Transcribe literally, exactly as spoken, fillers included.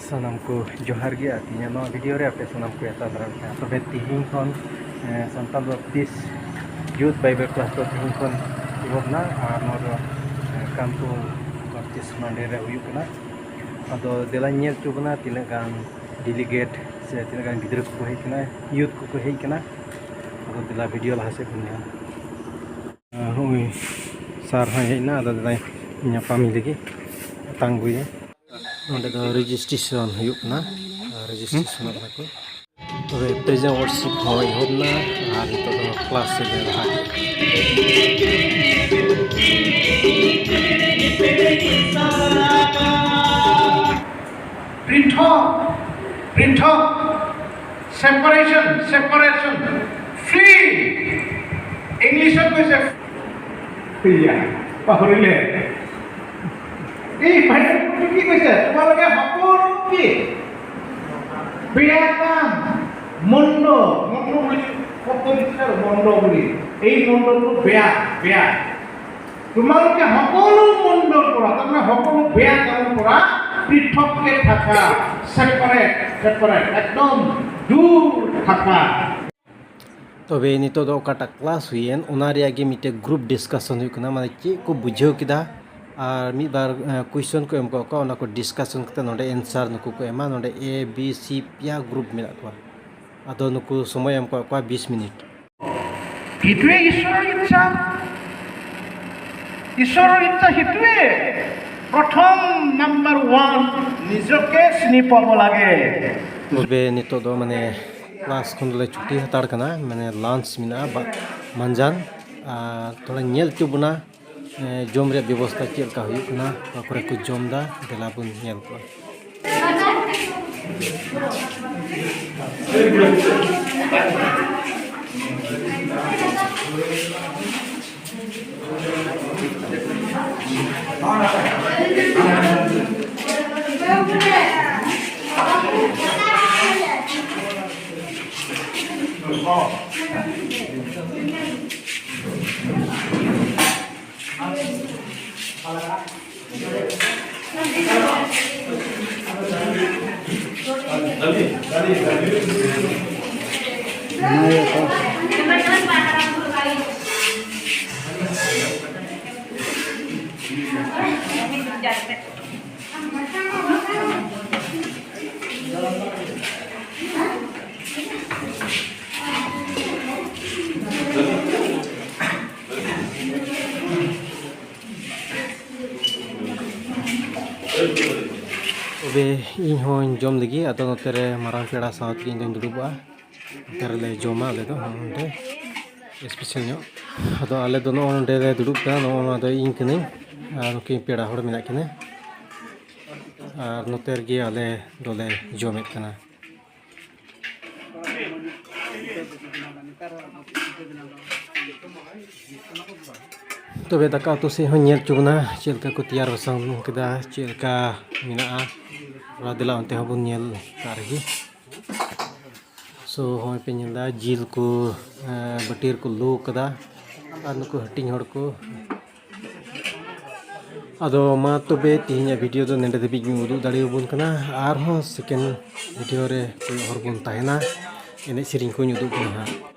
ᱥᱟᱱᱟᱢ ᱠᱚ ᱡᱚᱦᱟᱨ ᱜᱮ, ᱟᱨ ᱛᱮᱦᱮᱧᱟᱜ ᱱᱚᱣᱟ ᱵᱷᱤᱰᱤᱭᱳ ᱨᱮ ᱟᱯᱮ ᱥᱟᱱᱟᱢ ᱠᱚ ᱮᱛᱟ ᱫᱟᱨᱟᱢ ᱠᱟᱱᱟ᱾ ᱛᱚᱵᱮ ᱛᱮᱦᱮᱧ ᱠᱷᱚᱱ, ᱮ, ᱥᱟᱱᱛᱟᱲ ᱵᱟᱯᱛᱤᱥ ᱭᱩᱛᱷ ᱵᱟᱭᱵᱮᱞ ᱠᱞᱟᱥ ᱫᱚ ᱛᱮᱦᱮᱧ ᱠᱷᱚᱱ ᱮᱦᱚᱵ ᱮᱱᱟ, ᱟᱨ ᱱᱚᱣᱟ ᱫᱚ, ᱮ, ᱠᱟᱱᱯᱩᱨ ᱵᱟᱯᱛᱤᱥ ᱢᱟᱱᱰᱤ ᱨᱮ ᱦᱩᱭᱩᱜ ᱠᱟᱱᱟ᱾ ᱟᱫᱚ ᱫᱮᱞᱟᱧ ᱧᱮᱞ ᱦᱚᱪᱚ ᱵᱚᱱᱟ ᱛᱤᱱᱟᱹᱜ ᱜᱟᱱ ᱰᱮᱞᱤᱜᱮᱴ ᱥᱮ ᱛᱤᱱᱟᱹᱜ ᱜᱟᱱ ᱜᱤᱫᱽᱨᱟᱹ ᱠᱚᱠᱚ ᱦᱮᱡ ᱠᱟᱱᱟ, ᱭᱩᱛᱷ ᱠᱚᱠᱚ ᱦᱮᱡ ᱠᱟᱱᱟ᱾ ᱟᱫᱚ ᱫᱮᱞᱟ ᱵᱷᱤᱰᱤᱭᱳ ᱞᱟᱦᱟ ᱥᱮᱫ ᱵᱚᱱ ᱧᱮᱞᱟ᱾ ᱦᱳᱭ, ᱥᱟᱨ ᱦᱚᱸᱭ ᱦᱮᱡ ᱮᱱᱟ, ᱟᱫᱚ ᱫᱟᱫᱟᱭ ᱧᱟᱯᱟᱢᱤᱧ ᱞᱟᱹᱜᱤᱫ ᱛᱟᱝᱜᱩᱭᱟ᱾ ᱱᱚᱸᱰᱮ ᱫᱚ ᱨᱮᱡᱤᱥᱴᱨᱮᱥᱚᱱ ᱦᱩᱭᱩᱜ ᱠᱟᱱᱟ, ᱟᱨ ᱨᱮᱡᱤᱥᱴᱨᱮᱥᱚᱱᱚᱜ ᱠᱟᱱᱟ ᱠᱚ᱾ ᱛᱚᱵᱮ ᱯᱨᱮᱡᱮᱱᱴ ᱣᱟᱨᱥᱤᱯ ᱦᱚᱸ ᱮᱦᱚᱵ ᱮᱱᱟ, ᱟᱨ ᱱᱤᱛᱚᱜ ᱫᱚ ᱠᱞᱟᱥ ᱥᱮᱫ ᱞᱮ ᱞᱟᱦᱟ᱾ ᱯᱨᱤᱱᱴᱷᱚᱠ, ᱯᱨᱤᱱᱴᱷᱚᱠ, separation, separation, free, ইংলিছত কৈছে, ইয়া, পাহৰিলে। এই ভাইটো কি কৈছে? তোমালোকে সকলো কি? বেয়া কাম, মন্দ, মন্দ বুলি শব্দ দিছে আৰু, মন্দ বুলি। এই মন্দটো বেয়া, বেয়া। তোমালোকে সকলো মন্দৰ পৰা, তাৰমানে সকলো বেয়া কামৰ পৰা পৃথককে থাকা, ছেপাৰেট, ছেপাৰেট, একদম দূৰ থাকা। ᱛᱚᱵᱮ ᱱᱤᱛᱚᱜ ᱫᱚ ᱚᱠᱟᱴᱟᱜ ᱠᱞᱟᱥ ᱦᱩᱭᱮᱱ, ᱚᱱᱟ ᱨᱮᱭᱟᱜ ᱜᱮ ᱢᱤᱫᱴᱮᱡ ᱜᱨᱩᱯ ᱰᱤᱥᱠᱟᱥᱚᱱ ᱦᱩᱭᱩᱜ ᱠᱟᱱᱟ, ᱢᱟᱱᱮ ᱪᱮᱫ ᱠᱚ ᱵᱩᱡᱷᱟᱹᱣ ᱠᱮᱫᱟ ᱟᱨ ᱢᱤᱫ ᱵᱟᱨ, ᱮ, ᱠᱩᱭᱥᱚᱱ ᱠᱚ ᱮᱢ ᱠᱟᱜ ᱠᱚᱣᱟ, ᱚᱱᱟ ᱠᱚ ᱰᱤᱥᱠᱟᱥᱚᱱ ᱠᱟᱛᱮ ᱱᱚᱰᱮ ᱮᱱᱥᱟᱨ ᱱᱩᱠᱩ ᱠᱚ ᱮᱢᱟ᱾ ᱱᱚᱰᱮ ᱮ, ᱵᱤ, ᱥᱤ ᱯᱮᱭᱟ ᱜᱨᱩᱯ ᱢᱮᱱᱟᱜ ᱠᱚᱣᱟ᱾ ᱟᱫᱚ ᱱᱩᱠᱩ ᱥᱚᱢᱚᱭ ᱮᱢ ᱠᱟᱜ ᱠᱚᱣᱟ ᱵᱤᱥ ᱢᱤᱱᱤᱴ᱾ সেইটোৱে ঈশ্বৰৰ ইচ্ছা। ঈশ্বৰৰ ইচ্ছা সেইটোৱে। প্ৰথম নাম্বাৰ ওৱান নিজকে চিনি পাব লাগে। ᱛᱚᱵᱮ ᱱᱤᱛᱚᱜ ᱫᱚ ᱢᱟᱱᱮ ᱠᱞᱟᱥ ᱠᱷᱚᱱ ᱫᱚᱞᱮ ᱪᱷᱩᱴᱤ ᱦᱟᱛᱟᱲ ᱠᱟᱱᱟ, ᱢᱟᱱᱮ ᱞᱟᱱᱪ ᱢᱮᱱᱟᱜᱼᱟ, ᱵᱟ-, ᱢᱟᱸᱡᱟᱱ᱾ ᱟᱨ ᱛᱷᱚᱲᱟ ᱧᱮᱞ ᱦᱚᱪᱚ ᱵᱚᱱᱟ, ᱮ, ᱡᱚᱢ ᱨᱮᱭᱟᱜ ᱵᱮᱵᱚᱥᱛᱷᱟ ᱪᱮᱫ ᱞᱮᱠᱟ ᱦᱩᱭᱩᱜ ᱠᱟᱱᱟ, ᱚᱠᱟ ᱠᱚᱨᱮ ᱠᱚ ᱡᱚᱢ ᱮᱫᱟ, ᱫᱮᱞᱟ ᱵᱚᱱ ᱧᱮᱞ ᱠᱚᱣᱟ᱾ ᱛᱚᱵᱮ ᱤᱧ ᱦᱚᱸᱧ ᱡᱚᱢ ᱞᱟᱹᱜᱤᱫ᱾ ᱟᱫᱚ ᱱᱚᱛᱮ ᱨᱮ ᱢᱟᱨᱟᱝ ᱯᱮᱲᱟ ᱥᱟᱶᱛᱮ ᱤᱧ ᱫᱚᱧ ᱫᱩᱲᱩᱵᱚᱜᱼᱟ᱾ ᱱᱚᱛᱮ ᱨᱮᱞᱮ ᱡᱚᱢᱟ ᱟᱞᱮ ᱫᱚ ᱱᱚᱜᱼᱚ ᱱᱚᱰᱮ special ᱧᱚᱜ᱾ ᱟᱫᱚ ᱟᱞᱮ ᱫᱚ ᱱᱚᱜᱼᱚ ᱱᱚᱰᱮ ᱞᱮ ᱫᱩᱲᱩᱵ ᱠᱟᱱᱟ᱾ ᱱᱚᱜᱼᱚ ᱱᱚᱣᱟ ᱫᱚ ᱤᱧ ᱠᱟᱹᱱᱟᱹᱧ ᱟᱨ ᱱᱩᱠᱤᱱ ᱯᱮᱲᱟ ᱦᱚᱲ ᱢᱮᱱᱟᱜ ᱠᱤᱱᱟᱹ᱾ ᱟᱨ ᱱᱚᱛᱮ ᱨᱮᱜᱮ ᱟᱞᱮ ᱫᱚᱞᱮ ᱡᱚᱢᱮᱫ ᱠᱟᱱᱟ᱾ ᱛᱚᱵᱮ ᱫᱟᱠᱟ ᱩᱛᱩ ᱥᱮᱫ ᱦᱚᱸ ᱧᱮᱞ ᱦᱚᱪᱚ ᱵᱚᱱᱟ, ᱪᱮᱫ ᱞᱮᱠᱟ ᱠᱚ ᱛᱮᱭᱟᱨ ᱵᱟᱥᱟᱝ ᱠᱮᱫᱟ, ᱪᱮᱫ ᱞᱮᱠᱟ ᱢᱮᱱᱟᱜᱼᱟ᱾ ᱛᱷᱚᱲᱟ ᱫᱮᱞᱟ ᱚᱱᱛᱮ ᱦᱚᱸᱵᱚᱱ ᱧᱮᱞ ᱠᱟᱜ ᱨᱮᱜᱮ᱾ So ᱦᱚᱸᱜᱼᱚᱭ ᱯᱮ ᱧᱮᱞ ᱮᱫᱟ ᱡᱤᱞ ᱠᱚ, ᱮᱸ, ᱵᱟᱹᱴᱤ ᱨᱮᱠᱚ ᱞᱩ ᱠᱟᱫᱟ ᱟᱨ ᱱᱩᱠᱩ ᱦᱟᱹᱴᱤᱧ ᱦᱚᱲ ᱠᱚ᱾ ᱟᱫᱚ ᱢᱟ ᱛᱚᱵᱮ ᱛᱮᱦᱮᱧᱟᱜ video ᱫᱚ ᱱᱚᱰᱮ ᱫᱷᱟᱹᱵᱤᱡ ᱜᱤᱧ ᱩᱫᱩᱜ ᱫᱟᱲᱮᱭᱟᱵᱚᱱ ᱠᱟᱱᱟ᱾ ᱟᱨᱦᱚᱸ second video ᱨᱮ ᱠᱚᱭᱚᱜ ᱦᱚᱨ ᱵᱚᱱ ᱛᱟᱦᱮᱱᱟ᱾ ᱮᱱᱮᱡ ᱥᱮᱨᱮᱧ ᱠᱚᱧ ᱩᱫᱩᱜ ᱵᱚᱱᱟ ᱦᱟᱸᱜ᱾